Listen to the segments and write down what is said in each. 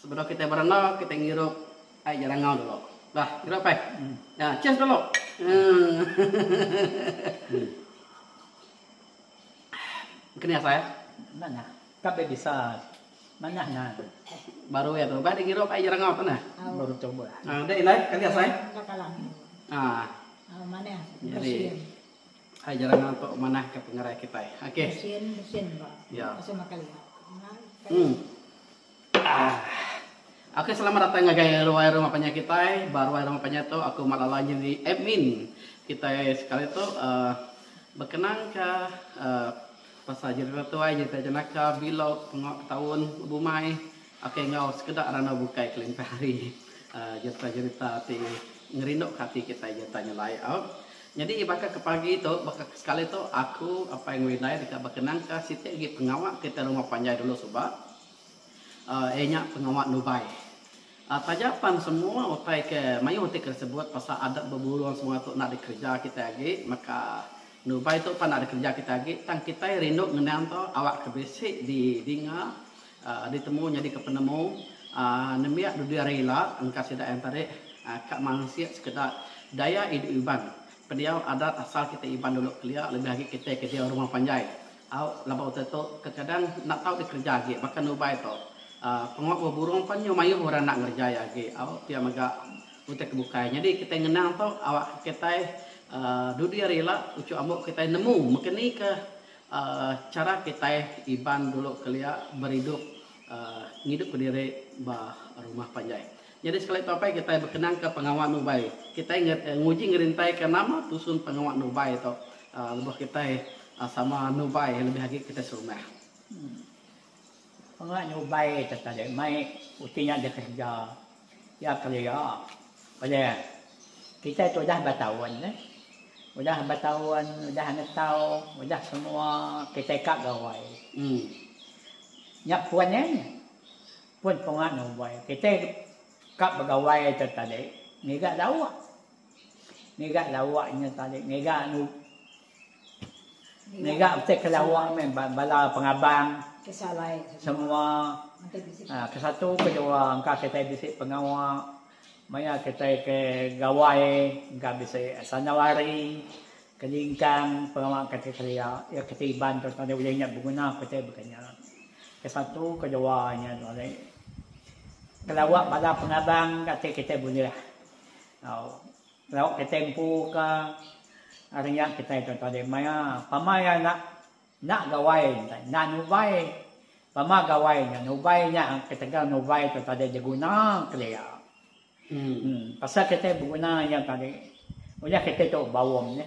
Sebedau kitai berandau, kitai ngirup ai jerangau dulu. Bah, ngirup ai. Ya, cheers dulu. Keni asai? Manah. Ka be bisa. Manah nya. Baru iya tu. Bah dek ngirup ai jerangau tu neh. Baru coba. Ha, dek indai, kani asai? Enda kala ngirup. Ha. Manah. Jadi ai jerangau tu manah ke pengerai kitai. Okey. Bersin, bersin ba. Ya. Pasal makai liak. Hmm. Ok selamat datang ngagai ruai rumah panjai kitai. Ba ruai rumah panjai tu aku mat lala nyadi admin kitai sekali tu uhh bekenang ka uhh pasal jerita tuai jerita jenaka bilo pengawa betaun bumai ok enggau sekeda randau bukai kelimpah ari uhh jerita-jerita ti ngerindu ka ati kitai jerita nyelai au. Nyadi baka ke pagi tu baka ke sekali tu aku apai enggau indai deka bekenang ka siti agi pengawa kitai rumah panjai dulu suba. Iya nya pengawa nubai. Taja pan semua utai ke mayuh ti ke disebut pasal adat beburung semua tu enda dikereja kitai agi maka nubai tu pan enda dikereja kitai agi tang kitai rindu ngenang tu awak ke bisi didinga ditemu nyadika penemu nembiak dudi hari ila engka sida iya entarik ka mansik sekeda daya idup Iban pendiau adat asal kitai Iban dulu kelia lebih agi kitai ke diau rumah panjai. Au laban utai tu kekadang enda tau dikereja agi baka nubai tu. Aaa pengawa beburung pan nyau mayuh orang enda ngereja iya agi. Au pia mega utai ke bukai. Nyadi kitai ngenang tu awak kitai aaa dudi hari ila uchu ambu kitai nemu mekeni ke aaa chara kitai Iban dulu kelia beridup aaa ngidup kediri ba rumah panjai. Nyadi sekali tu apai kitai bekenang ke pengawa nubai. Kitai nguji ngerintai ke nama tusun pengawa nubai tu lebuh kitai sama nubai lebih agi kitai serumah. Pengawa nubai tu tadi mai uti nya dikereja iya kelia ulih kitai tu udah betaun neh. Udah betaun udah ngetau udah semua kitai ka gawai. Nya pun iya nya. Pun penga nubai kitai ka begawai tu tadi ngiga lauk. Ngiga lauk nya tadi ngiga nu ngiga utai ke lauk meh bala pengabang semua uhh ke satu ke dua engka kitai bisi pengawa maya kitai ke gawai engka bisi sandau hari kelingkang pengawa kitai kelia iya kitai Iban tu tadi ulih nya beguna kitai baka nya. Ke satu ke dua nya tadi kelawa bala pengabang ati kitai bulih au lauk kitai empu ka ari nya kitai tu tadi maya pama iya enda enda gawai enda nubai pama gawai nya nubai nya ketegal nubai tu tadi diguna kelia. Uhh pasal kitai beguna nya tadi udah kitai tu baum neh.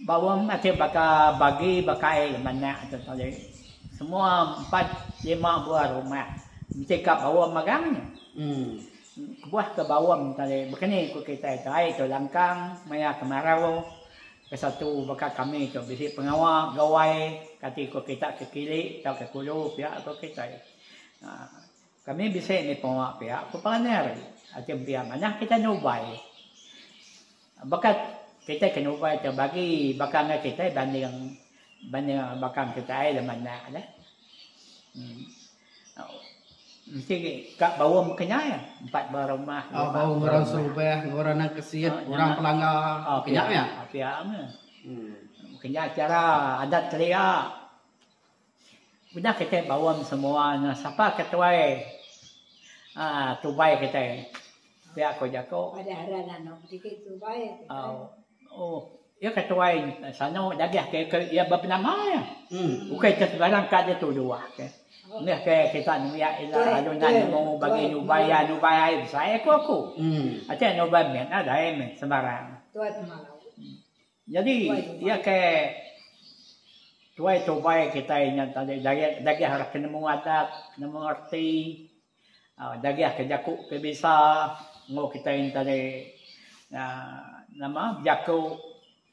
Baum ati baka bagi baka ai lemanak tu tadi semua empat lima buah rumah mesti ka baum magang nya. Uhh kebuah ke baum tadi baka ni ku kitai tu ai tu langkang maya kemarau ke satu baka kami tu bisi pengawa gawai kati ku kita ke kili tauka ke kulu pia ku kitai. Uhh Kami bisi mih pengawa pia ku pengajar ati pia manah kitai nubai. Baka kitai ke nubai tu bagi baka enggau kitai banding banding baka kitai da manah deh. Uhh mesti ka baum ke nya iya empat ba rumah Oh baum orang Serubah enggau orang Nang Kesit, orang Pelangga ke nya mih. Pia mih. Ke nya chara adat kelia. Udah kitai baum semua ne sapa ke tuai aaa tubai kitai pia ku jaku. Au iya ke tuai sanu dagih ke iya bepenama iya. Ukai ke sebarang ka dituduh ke. Meh ke kita nembiak ila lalu enda nemu bagi nubai iya nubai ai besai ku aku. Ati nubai mit nadai meh sebarang. Nyadi iya ke tuai tubai kitai nya tadi dagih orang ke nemu adat, nemu reti uhh dagih ke jaku ke bisa enggau kitai nya tadi uhh nama bejaku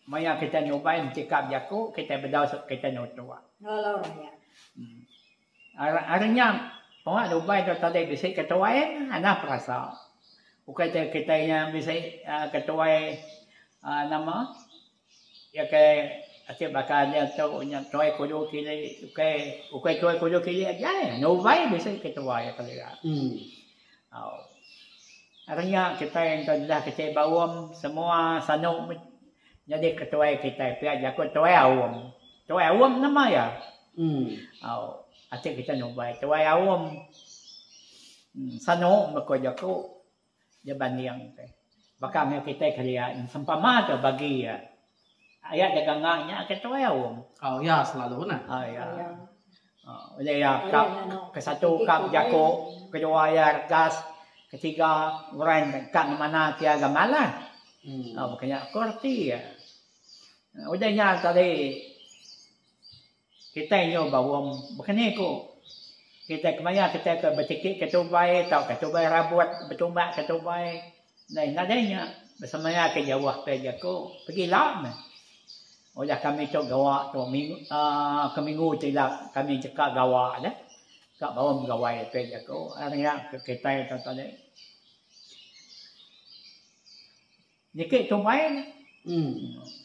maya kitai nubai mesti ka bejaku kitai bedau kitai nutuk. Ari nya pengawa nubai tu tadi bisi ketuai anang perasa. Ukai te kitai nya bisi uhh ketuai uhh nama iya ke ati baka nya tu nya tuai kudu kili ukai ukai tuai kudu kili aja nubai bisi ketuai kelia. Au. Ari nya kitai ento enda kitai baum semua sanu nyadi ketuai kitai pia jaku tuai aum. Tuai aum nama iya. Au ati kitai nubai tuai aum. Sanu meh ko jaku dia banding te. Baka meh kitai kelia sempama tu bagi iya. Aya da ganga nya ke tuai aum. Au iya selalu nah. Au iya. Ulih iya kap kesatu kap jaku, kedua iya regas, ketiga orang ka ngemana ti iya gamal lah. Au baka nya ku reti iya. Udah nya tadi kitai enggau baum baka ni ku kitai kemaya kitai ke betiki ke tubai tauka tubai rabut betumbak ke tubai Ndai nadai nya besemaya ke jauh pia jaku pegila meh. Udah kami tu gawa tu minggu uhh ke minggu ti ila kami deka gawa deh ka baum gawai pia jaku ari nya ke kitai tu tadi. Niki tubai ne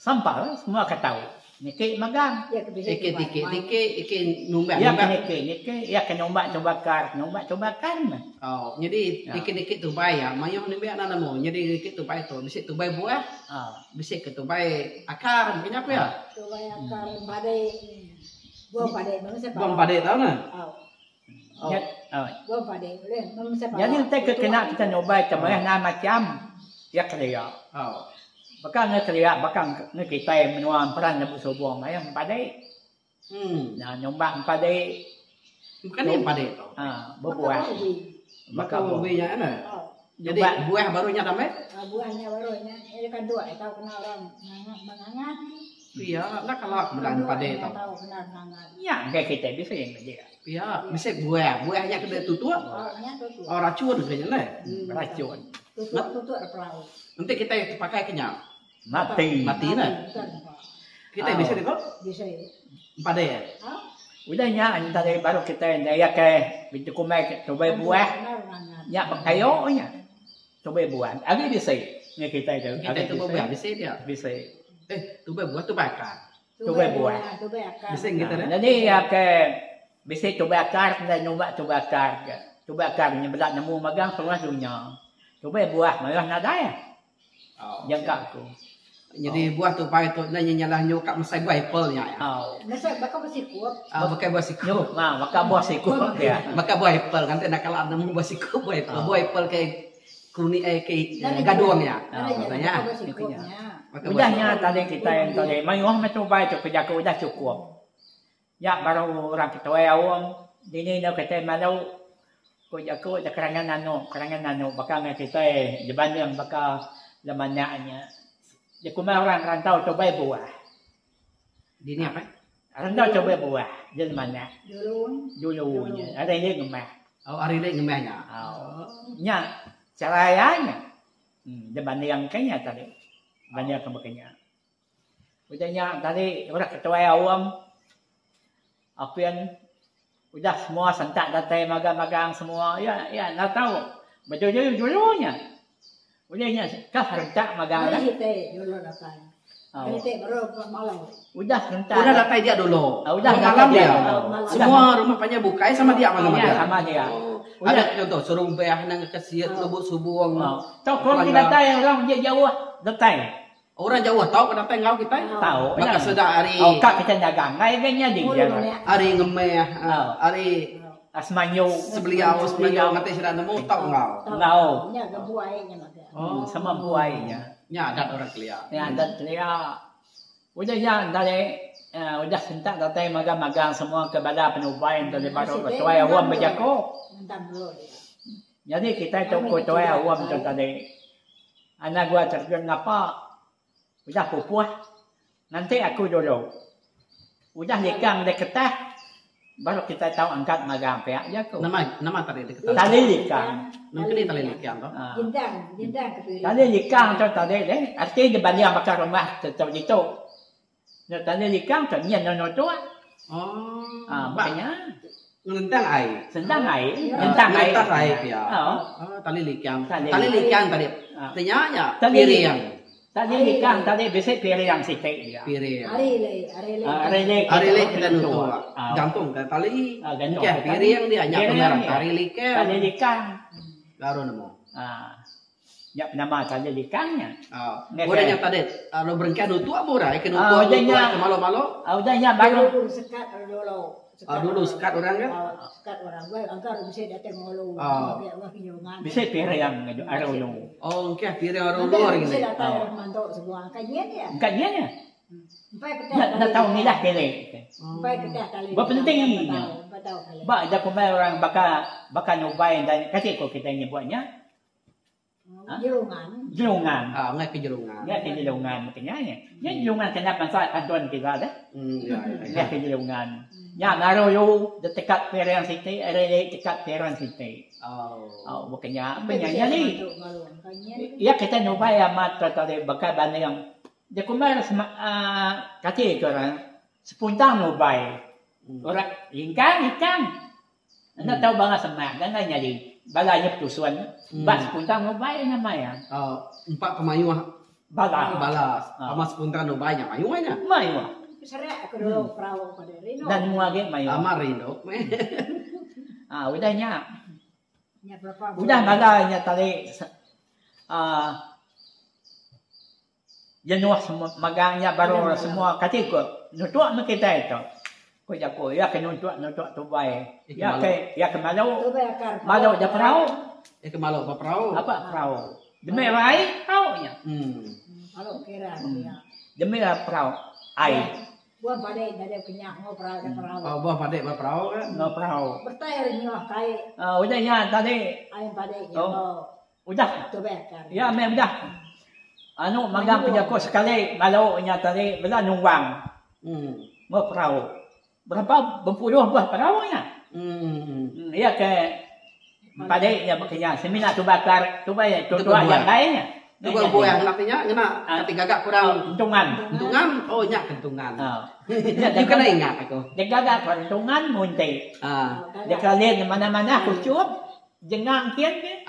sampal semua ke tau. Niki magang. Iki tiki niki iki numbak Iya ke niki niki iya ke numbak tubakar numbak tubakar meh. Oh nyadi niki niki tubai iya mayuh nembiak enda nemu nyadi niki tubai tu bisi tubai buah bisi ke tubai akar mungkin nya pia. Tubai akar padi buah padi buah padi tau ne. Buah padi ulih Nyadi utai ke kena kita nubai ke meh nan macam iya kelia. Baka nge kelia baka nge kitai menua emperan lebuh subong mayuh empadi. Nah nyumbak empadi. Bukan ni empadi tu. Ha bebuah. Baka ubi nya kan. Jadi buah baru nya tambah. Buah nya baru nya kan dua tau kena orang mengangat. Pia enda kala meda empadi tu. Nya enggai kitai bisi meda. Pia bisi buah, buah nya kena tutuk. Oh racun ke nya neh. Racun. Tutuk tutuk da perau. Enti kitai tepakai ke nya. Mati. Mati neh. Kitai bisi ditu? Bisi. Empadi. Udah nya entara baru kitai naya ke pintu kumbai tubai buah nya bekayu nya. Tubai buah agi bisi nya kitai tu. Kitai tubai buah bisi dia. Bisi. Eh tubai buah tubai akar. Tubai buah. Bisi kita dah. Jadi ya ke bisi tubai akar ndai nyuba tubai akar ke. Tubai akar nya bela nemu magang seluruh dunya. Tubai buah mayuh nadai. Oh. Jangka aku. Jadi buah tubai tu enda nya nyalah nyu ka mesai buah apple nya ya. Oh. Mesai baka buah sikup. Ah baka buah sikup. Nyu ma baka buah sikup dia. Baka buah apple nganti enda kala nemu buah sikup buah apple. Buah apple ke kuning eh ke gadung nya. Nya. Udah nya tadi kitai tadi mayuh meh tubai tu ke jaku udah cukup. Nya baru orang ketuai aum dini enda kitai malu ku jaku da kerangan anu kerangan anu baka ngan kitai dibanding baka lemanak nya. Dikumbai orang rantau tubai buah. Dini apa? Rantau tubai buah di lemanak. Dulu nya ari nya ngemah. Oh ari nya ngemah nya. Oh. Nya cara iya nya. Hmm dibanding ka nya tadi. Banding ka baka nya. Udah nya tadi orang ketuai aum apin udah semua sentak datai magang-magang semua iya iya enda tau bedulu-dulu nya. Ulih nya kah rentak magang dah. Udah rentak. Udah datai dia dulu. Udah datai dia dulu. Semua rumah panjai bukai sama dia magang dia. Sama dia. Udah contoh Serumbah nang Kesiut Lubuk Subung. Tau ko datai orang jauh datai. Orang jauh tau ke datai enggau kitai. Tau. Baka sida ari. Oh ka kitai dagang ngai ga nyadi ja. Ari ngemeh ari Semanyu. Sebeliau Semanyu ngati sida nemu tau enggau. Enggau. Nya ga buai nya mega. Oh sama buai nya. Nya adat orang kelia. Nya adat kelia. Udah nya entah udah sentak datai magang-magang semua ke bala penubai enta baru ketuai awam bejaku. Nyadi kitai tu ku tuai awam tu tadi. Anak gua terjun ngapa udah pupuh nganti aku dulu. Udah likang dek ketah baru kitai tau angkat magang pia jaku. Nama nama tali dek ketah? Tali likang. Nama kini tali likang tu? Jendang jendang ke piring. Tali likang tu tadi deh arti dia banding baka rumah tu ditu. Nya tali likang tu nyin nono tu. Oh. Ha baka nya. Ngelentang ai. Sentang ai, nyentang ai. Ngentas ai pia. Oh. Tali likang. Tali likang tadi. Ti nya nya piring. Tali likang tadi bisi piring siti dia. Piring. Ari le, ari le. Ari le Ari le kita nutu. Gantung ka tali. Gantung Piring dia nya pengarang tali likang. Tali likang. Baru nemu. Ah. Nya penama tali likang nya. Ah. Udah nya tadi lalu berengkah nutuk meh orang ke nutuk nutuk ke malo-malo. Ah udah nya baru dulu sekat dulu. Ah dulu sekat orang ke? Sekat orang. Wai angka bisi datai ngulu. Bisi piring ari ulu. Oh engkah piring ari ulu ari ngini. Bisi datai orang mantu sebuah. Engka nyin dia. Engka nyin dia. Enda tau ngilah kili. Ba penting nya. Ba da kumbai orang baka baka nubai enda kati ko kitai nyebut nya. Jelungan. Jelungan. Ah ngai ke jelungan. Ngai ke jelungan meh nya nya. Nya jelungan kena bansa pantun kita deh. Ngai ke jelungan. Nya ngaru yu da tekat piring siti ari tekat piring siti. Oh. Baka nya meh nya nyadi. Iya kitai nubai amat tadi baka banding Dikumbai kati ke orang sepuntang nubai orang lingkang ikan enda tau bala semak ga enggai nyadi bala nya betusun ba sepuntang nubai nama iya. Empa pemayuh bala bala pama sepuntang nubai nya mayuh nya. Mayuh. Enda nemu agi mayuh. Amat rindu meh. Udah nya udah bala nya tadi uhh. Jenuh semua magang nya baru semua kati ko nutuk meh kitai tu. Ko jaku iya ke nutuk nutuk tubai. Iya ke iya ke malu malu ja perau. Iya ke malu ba perau. Aba perau. Demi ai perau nya. Demi perau ai. Buah padek nadai kenyah enggau perau da perau. Oh buah padek ba perau ke. Enggau perau. Bertai ari nyuah kai. Udah nya tadi. Ai padek nya enggau. Udah. Iya meh udah. Anu magang pejaku sekali malu inya tadi bela numbang enggau perau. Berapa bepuluh buah perau inya. Iya ke empadi inya baka nya semina tuba kar tuba iya tutua jangkai nya. Tuba buah ngena ti nya ngena ti gaga kurang entungan. Entungan oh nya ke entungan. Nya kena ingat aku. Dia gaga ku entungan munti. Dia kalin manah-manah kuchum. Jengang kin ke.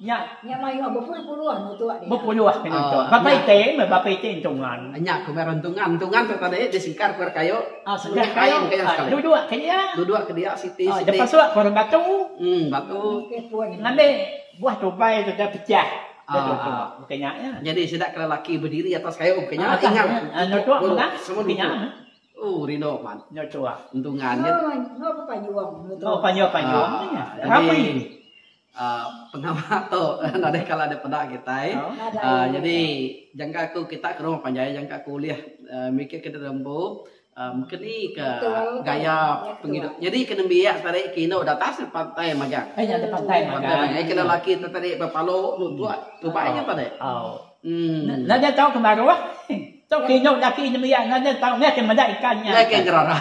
Nya. Nya mayuh bepuluh-puluh nutuk dia. Bepuluh ke nutuk. Bapa iti meh bapa iti entungan. Nya ku meh rentungan. Entungan tu tadi disingkar ku kayu. Ah singkar kayu. Duduk ke dia. Duduk ke dia siti siti. Lepas tu ku orang batu. Hmm batu. Ngambi buah tubai tu dah pecah. Dah tutuk. Bukan nya nya. Jadi sida ke lelaki berdiri atas kayu bukan nya ingat. Nutuk mega. Semua nutuk. Oh rindu man. Nya tua. Entungan nya. Enggau pepanjung. Enggau panjung-panjung nya. Rami. Pengawa tu nadai kala dipeda kitai. Nyadi jangka aku kita ke rumah panjai jangka aku ulih mikir ke diri empu mungkin ni ke gaya pengidup. Nyadi ke nembiak tadi ke indu datas ne pantai magang. Eh nya pantai magang. Ke lelaki tu tadi bepalu nutuk tubai nya tadi. Nadai tau ke baruh. Tu ke indu laki nembiak nadai tau ngeh ke meda ikan nya. Ngeh ke ngerara.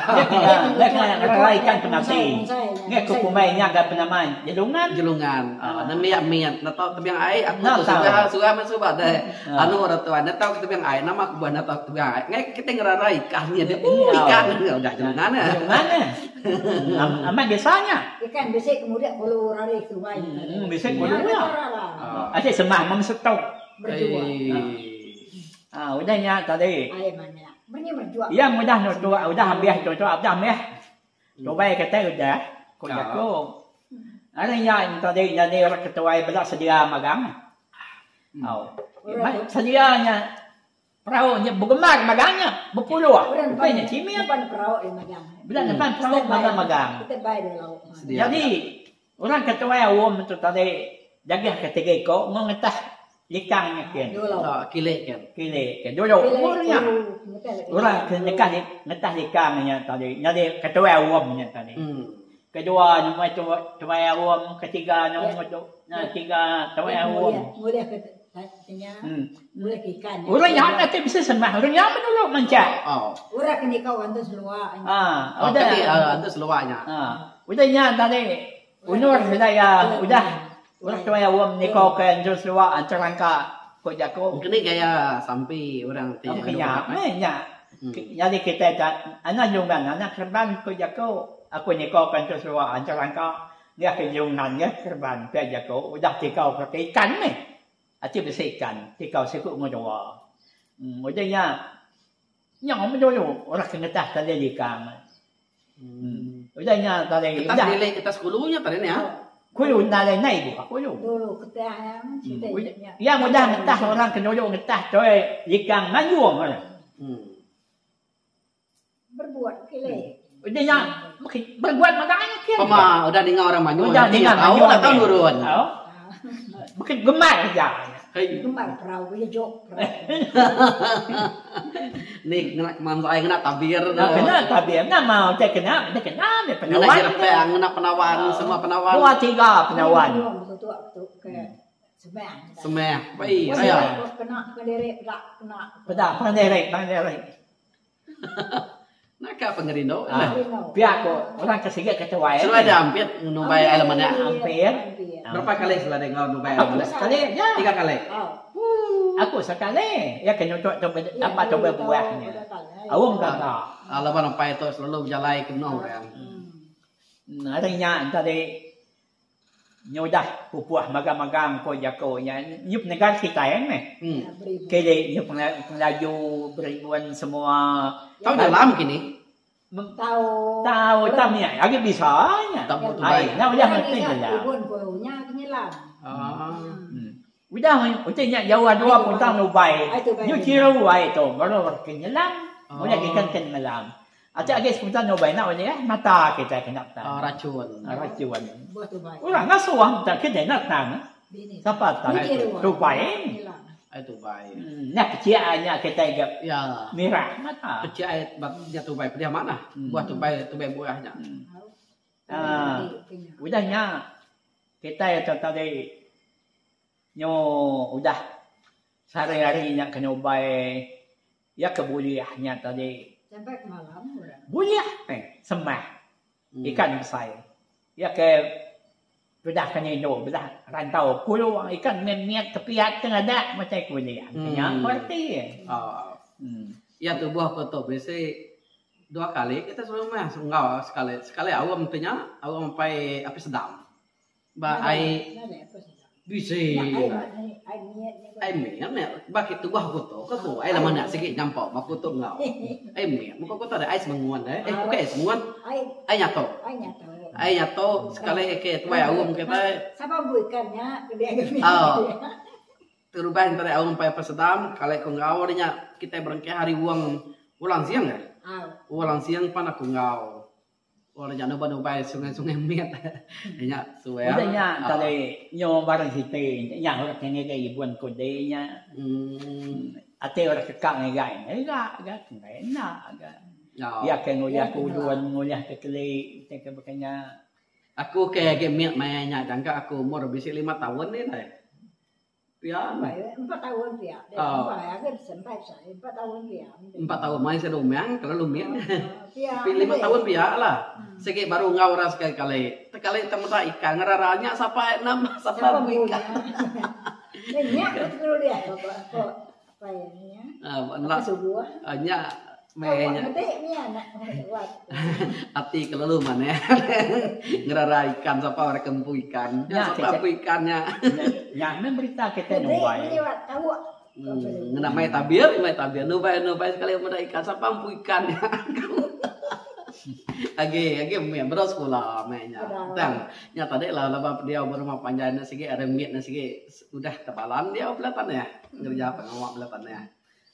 Ngeh ke ngerara ikan ke mati. Ngeh ke kumbai nya ga penama jelungan. Jelungan. Nembiak mit enda tau tebing ai aku tu suah suah meh suba deh. Anu orang tuai enda tau ke tebing ai nama kebuah enda tau ke tebing ai. Ngeh kitai ngerara ikan nya deh. Ooh ikan udah jelungan eh. Jelungan eh. Amat biasa nya. Ikan bisi ke mudik kulu rari sungai. Bisi kulu nya. Ati semah meh setok. Ha udah nya tadi. Iya mudah nutuk udah ambih tutuk udah meh. Tubai kitai udah ku jaku. Ari nya tadi nyadi orang ketuai bela sedia magang. Au. Sedia nya perau nya begemar magang nya bepuluh ukai nya chimit. Bela nepan perau magang-magang. Jadi Orang ke tuai aum tu tadi jagih ke tiga iko enggau ngetah likang nya kin. Kili kin. Kili kin. Dulu umur nya. Orang ke nekah ngetah likang nya tadi nyadi ketuai aum nya tadi. Kedua numur tu tuai aum, ketiga numur tu tiga tuai aum. Orang nya ati bisi semah orang nya meh dulu manchak. Orang ke nikau antu seluar nya. Udah antu seluar nya. Udah nya tadi unur sida iya udah orang tuai awam niko ke endur seluar terangka ku jaku. Keni gaya sampi orang ti Nya meh nya. Nyadi kitai ta anak nyungan anak serban ku jaku aku niko ke endur seluar terangka ngah ke nyungan ngah serban pia jaku udah tikau ke ikan meh. Ati bisi ikan tikau siku enggau dua. Udah nya nya meh dulu orang ke ngetah tali likang. Udah nya tadi udah. Ketas bilik ketas hulu nya tadi nya. Kulu nadai nai buah kulu. Dulu ketah yang cerita nya. Yang udah ngetah orang ke nulung ngetah tu likang manjung orang. Berbuat kile. Udah nya berbuat mega nya kin. Pema udah ninga orang manjung. Udah ninga manjung. Udah tau nurun. Bukit gemar aja. Gemar perau boleh jok perau. Ni ngena kemansai ngena tabir tu. Kena tabir nama utai kena dia kena dia penawan. Ngena jerepang ngena penawan semua penawan. Dua tiga penawan. Semah. Semah. Bai raya. Kena pendiri peda kena. Peda pendiri pendiri. Naka pengerindu. Ah, pia ko orang ke siga ke tuai. Selalu ada ampit nubai air mana? Ampit. Berapa kali selalu ada nubai air mana? Sekali aja. Tiga kali. Aku sekali. Ya ke nyutuk tu dapat tu berbuahnya. Awang gaga. Ah, laban ampai tu selalu berjalai ke menua orang. Hari nya tadi Nya udah pupuh magang-magang ko jako nya nyup negara kitai meh. Kili nyup pengelaju beribuan semua. Tau dalam kini. Tau. Tau tam nya agi bisa nya. Ai nya udah ngerti dalam. Udah utai nya jauh dua puntang nubai. Nyu chiru ai tu baru ke nyelam. Ulih ikan ke nyelam. Aja agi sepuntan nubai enda ulih eh mata kitai kena tan. Oh racun. Racun. Orang ngasuh tak kitai enda tan. Sapa tan tubai. Ai tubai. Nya kecik nya kitai ga ya mirah mata. Kecik ai nya tubai pedih amat lah. Buah tubai tubai buah nya. Aaa udah nya kitai tu tadi nyu udah sehari-hari nya ke nubai Iya ke bulih nya tadi. Sampai ke malam orang. Bulih meh semah ikan besai. Iya ke bedah ke nindu bedah rantau pulung ikan mit-mit tepiat ke ngadak macam ke bulih. Nya ku reti iya. Iya tubuh ku tu bisi dua kali kita serumah enggau sekali sekali aum ti nya aum apai apai sedam. Ba ai bisi. Ai mit meh ba ki tubuh aku tu ke ku ai lama nya sigi nyampau ba aku tu enggau. Ai mit muka ku tu ai semengun eh bukai ai semengun ai nyato. Ai nyato sekali ke tuai aum kitai. Au terubah entara aum pai pesedam kali ku enggau nya kitai berengkah ari wong ulang siang eh. Ulang siang pan aku enggau. Orang nya nubai nubai sungai-sungai mit. Nya suah. Udah nya tadi nyo barang siti nya orang ke ngiga ibun kudi nya. Ati orang ke ka ngiga ngiga ga enggai enda ga. Iya ke ngulih ke ulun ngulih ke keli utai ke baka nya. Aku ke agi mit maya nya jangka aku umur bisi lima taun nih deh. Pia meh. Empat taun pia. Empat taun pia. Empat taun mai sida umang kelalu mit. Pi lima taun pia lah. Sigi baru enggau orang sekali kali. Tekali tang meda ikan ngerara nya sapa nama sapa empu ikan. Nya meh nya. Ati kelalu manah ngerara ikan sapa orang ke empu ikan. Nya sapa empu ikan nya. Nya meh berita kitai nubai. Ngena mai tabir mai tabir nubai nubai sekali meda ikan sapa empu ikan nya. Agi agi meh bedau sekula meh nya. Tang nya tadi lah laban diau ba rumah panjai ne sigi ari mit ne sigi udah tebalan diau bala tanah ngereja pengawa bala tanah.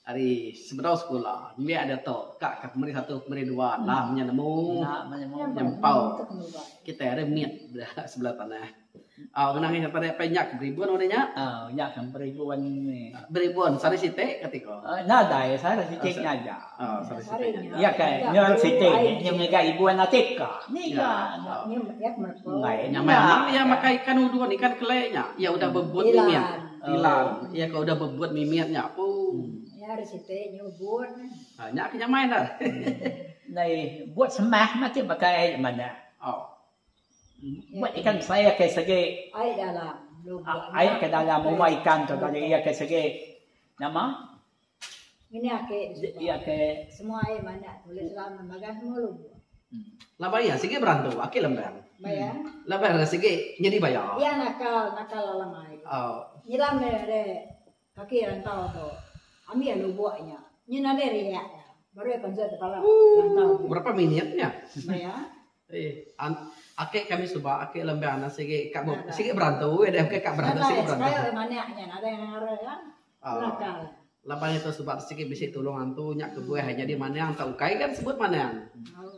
Ari sebedau sekula nembiak diatu ka ka primary satu primary dua enda menya nemu nyempau kitai ari mit sebelah tanah. Au ngena ngi tadi apai nya ke beribun udah nya. Au nya ke beribun ni. Beribun sehari siti kati ko. Nadai sehari siti nya aja. Au sehari siti nya aja. Iya ke nyual siti nya ngiga ibun ati ka ngiga. Nyamai amat iya makai ikan udun ikan kele nya iya udah bebut mimit. Tilan. Iya ke udah bebut mimit nya pun. Iya ari siti nyubut. Ha nya ke nyamai enda. Ndai buat semah mah ti baka ai manah. Oh. Buat ikan besai ke segi. Ai dalam. Ai ke dalam uma ikan tu tadi iya ke segi nama? Ngini ake. Iya ke semua ai manah tu ulih selama magang semua lubuk. Laban iya sigi berantu aki lembang. Baya. Laban iya sigi nyadi baya. Iya nakal, nakal alam ai. Oh. Nyilam deh deh kaki rantau tu. Ambil lubuk nya. Nyin nadai riak iya. Baru iya pansut kepala rantau. Berapa minit nya? Baya. Eh, Aki kami suba aki lembang ne sigi ka sigi berantu deh bukai ka berantu sigi berantu. Laban ito suba sigi bisi tulung antu nya kebuah nyadi manang tau ukai kan sebut manang.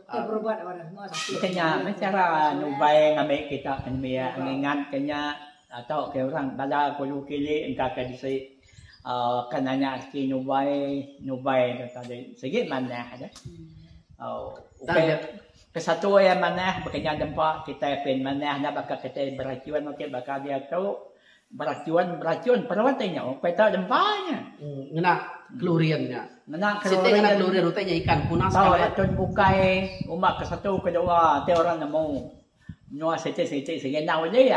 Baka nya meh cara nubai ngambi kita ke nembiak ngingat ke nya atau ke orang bala kulu kili engka ke bisi uhh ke nanya reti nubai nubai tu tadi sigi manah deh. Ukai kesatu iya manah baka nya nempa kitai pin manah enda baka kitai beracun agi baka diatu. Beracun, beracun perut inya ukai tau dempa nya. Ngena klorin nya. Ngena klorin. Siti ngena klorin utai nya ikan puna sekali. Tau racun bukai uma ke satu ke dua ti orang nemu. Menua siti-siti sigi enda ulih.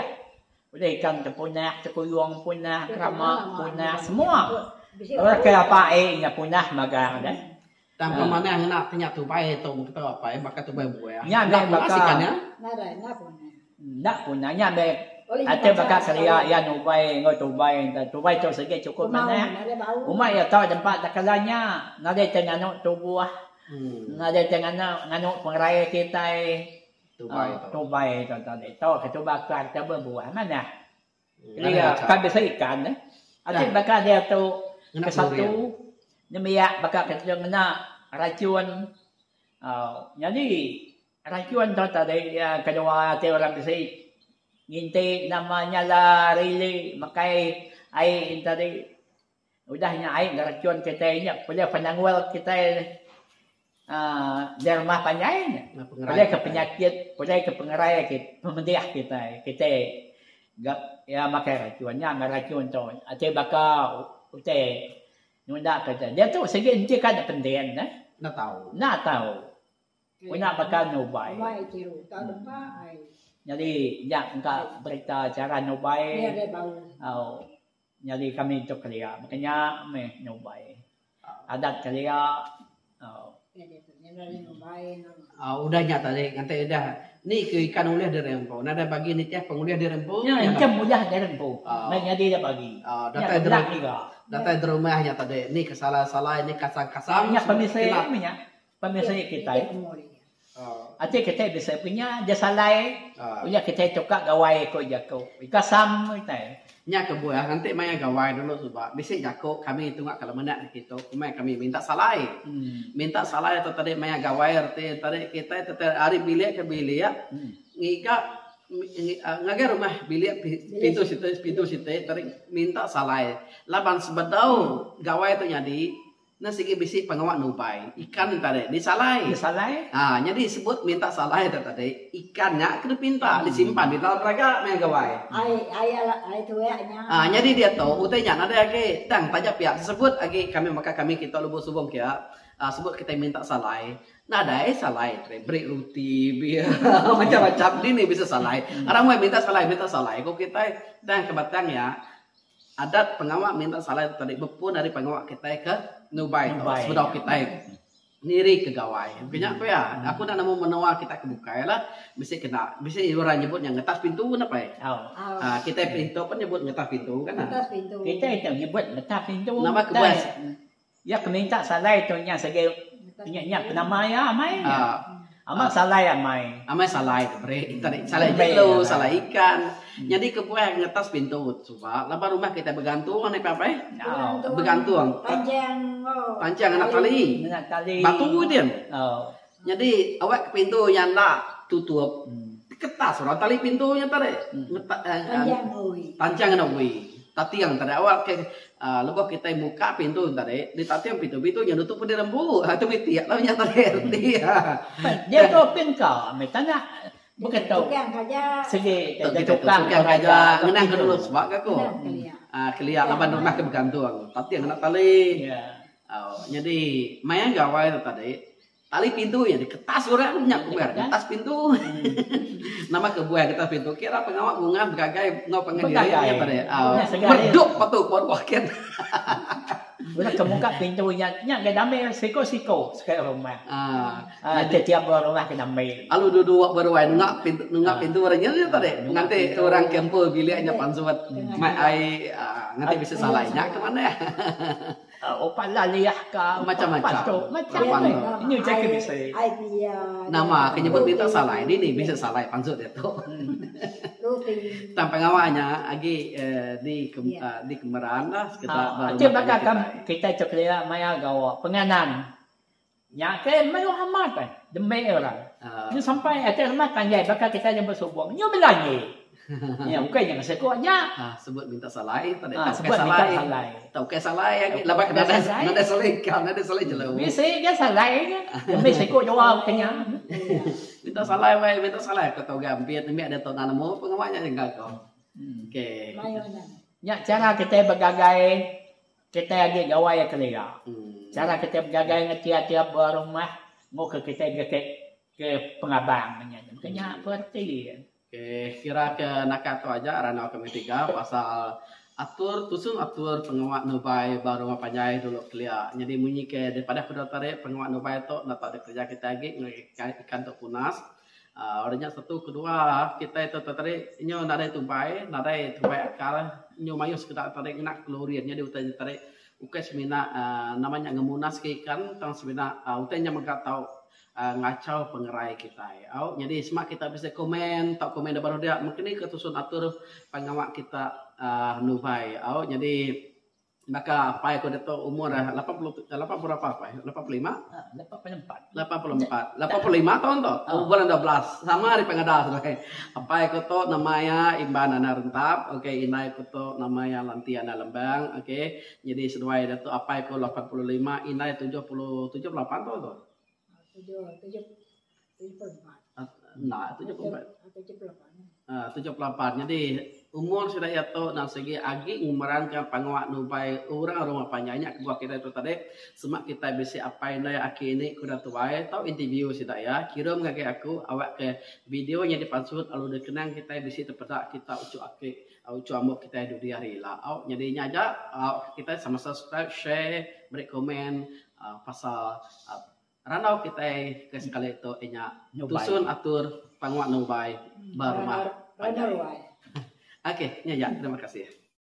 Ulih ikan te punah, tekuyung punah, keramak punah semua. Orang ke apai ai nya punah magang deh. Tang pemanah ngena ti nya tubai tu mung kitai apai baka tubai buah. Nya Enda meh punah baka sikan nya. Nadai enda punah. Enda punah nya meh ati baka kelia iya nubai enggau tubai enta tubai tu sigi chukup manah. Uma iya tau nempa tekala nya nadai tai nganu tubuh nadai tai nganu nganu pengerai kitai Tubai tu. Tubai tu tadi. Tau ke tubai akar ke bebuah manah. Kelia ka bisi ikan eh. Ati baka diatu Ngena ke satu nembiak baka ke ngena racun uhh nyadi racun tu tadi iya kedua ti orang bisi nginti nama nyala rili makai ai tadi. Udah nya ai ngeracun kitai nya pulih penanggul kitai uhh di rumah panjai nya. Pulih ke penyakit, pulih ke pengerai pemedih kitai. Kitai ga iya makai racun nya meh racun tu. Ati baka utai nunda ke diatu sigi enti ka ne penting neh. Enda tau. Enda tau. Unya baka nubai. Nyadi nya engka berita chara nubai. Au nyadi kami tu kelia baka nya meh nubai. Adat kelia au. Au udah nya tadi nganti udah ni ke ikan ulih diri empu nadai bagi nitih pengulih diri empu. Nya ikan ulih diri empu meh nyadi da bagi. Nya kena ngiga. Datai derumah nya tadi ni ke salai-salai ni kasang-kasang. Nya pemisi meh nya. Pemisi kitai. Ati kitai bisi punya dia salai unya kitai tukar gawai ku jaku. Kasam kitai. Nya kebuah enti maya gawai dulu suba bisi jaku kami tunga kala menda ditu kumbai kami minta salai. Minta salai tu tadi maya gawai reti tadi kitai tete ari bilik ke bilik ngiga ngagai rumah bilik pintu siti pintu siti tadi minta salai laban sebedau gawai tu nyadi Enda sigi bisi pengawa nubai ikan nya tadi disalai. Disalai. Ha nyadi sebut minta salai tu tadi ikan nya ke dipinta disimpan di dalam raga meh gawai. Ai ai ai tuak nya. Ha nyadi diatu utai nya nadai agi tang taja pia sebut agi kami maka kami kita lebuh subung kia sebut kitai minta salai nadai salai beri ruti bia macam-macam dini bisa salai. Ramai minta salai minta salai ku kitai tang ke batang iya. Adat pengawa minta salai tu tadi bepun ari pengawa kitai ke nubai tu sebedau kitai niri ke gawai. Bukai nya ku iya, aku enda nemu menua kitai ke bukai lah bisi kena bisi orang nyebut nya ngetas pintu enda pai. Aaa kitai pintu pun nyebut ngetas pintu kan. Kitai tu nyebut ngetas pintu. Nama kebuah Iya ke minta salai tu nya sigi nya nya penama iya amai nya. Amat salai amai. Amai salai tu beri tadi salai jelu, salai ikan. Nyadi kebuah ngetas pintu suba laban rumah kitai begantung nih pai. Begantung. Panjang enggau Panjang ngena tali. Ngena tali. Batu din. Nyadi awak ke pintu nya enda tutup ketas orang tali pintu nya tadi. Panjang ngena ui. Tating tadi awak ke lebuh kitai muka pintu tadi ditating pintu pintu nya nutup pun dirembu ha tu mitik lah nya tadi reti iya. Dia tu pin ka meh tanya beketu sigi tukang kaja ngenang ke dulu suba ka ku. Kelia laban rumah ke begantung tating ngena tali. Nyadi maya gawai tu tadi Tali pintu nya diketas orang nya kebuah ngetas pintu. Nama kebuah ngetas pintu kira pengawa bunga begagai enggau pangan diri nya tadi. Meredup batu ba ruah kin. Udah ke muka pintu nya nya ga dami siko-siko sekali rumah. Aaa tiap-tiap rumah ke dami. Alu duduk ba ruai nunga pintu nunga pintu orang nya nya tadi. Nganti orang ke empu bilik nya pansut mai ai nganti bisi salai nya ke manah. Upa laliah ka, upa Macam-macam. pantuk, macam Upa meh. pantuk. Nyu utai ke bisi. Nama ke nyebut minta salai dini bisi salai pansut diatu. Tang pengawa nya agi di di kemeran lah sekeda ba Enti rumah baka panjai kitai. kitai tu kelia maya gawa penganan nya ke mayuh amat eh demi orang. Nyu sampai atas rumah panjai baka kitai nyebut subong nyu belanji. Nya ukai nya ngasih ku aja. Ha sebut minta salai tadi ha, tau sebut salai. minta salai. Tau ke salai agi laban ke nadai nadai salai ikan nadai salai jelu. Bisi ke salai ke. Demi siku jua ke nya. Minta salai wai minta salai ko tau ga ampit mih ada tau nemu pengawa nya jengka ko. Okey. Nya cara kitai begagai kitai agi gawai kelia. Cara kitai begagai ngan tiap-tiap buah rumah nguka kitai ke ke pengabang nya. Nya bereti. Okey, kira ke naka tu aja randau kami tiga pasal atur tusun atur pengawa nubai ba rumah panjai dulu kelia. Nyadi munyi ke dipadah ku dau tadi pengawa nubai tu enda tau dikereja kitai agi ngagai ikan tu punas. Aaa udah nya satu kedua kitai tu tadi nyu nadai tubai, nadai tubai akal nyu mayuh sekeda tadi ngena klorin nyadi utai nya tadi ukai semina aaa nama nya ngemunas ke ikan tang semina utai nya mega tau ngachau pengerai kitai. Au nyadi sema kita bisi komen tau komen da baruh dia mungkin ni ke tusun atur pengawa kita uhh nubai. Au nyadi baka apai ku ditu umur 80 lapan puluh berapa apai? 85? 84. 84. 85 taun tu. Bulan 12 sama ari pengada seduai. Apai ku tu nama iya Imban Anak Rentap, okey indai ku tu nama iya Lanti Anak Lembang, okey. Nyadi seduai ditu apai ku 85 indai 70 78 taun tu. Enda, 74. 74. Nyadi umur sida iya tu nang sigi agi ngemeranka pengawa nubai orang rumah panjai nya kebuah kitai tu tadi sema kitai bisi apai indai aki ini ke udah tuai tau interview sida iya kirum ngagai aku awak ke video nya dipansut lalu dikenang kitai bisi tepeda kita uchu aki uchu amuk kitai dudi hari ila. Au nyadi nya aja au kitai sama subscribe share beri komen pasal randau kitai ke sekali tu inya tusun atur pengawa nubai ba rumah panjai. Okey nya aja terima kasih.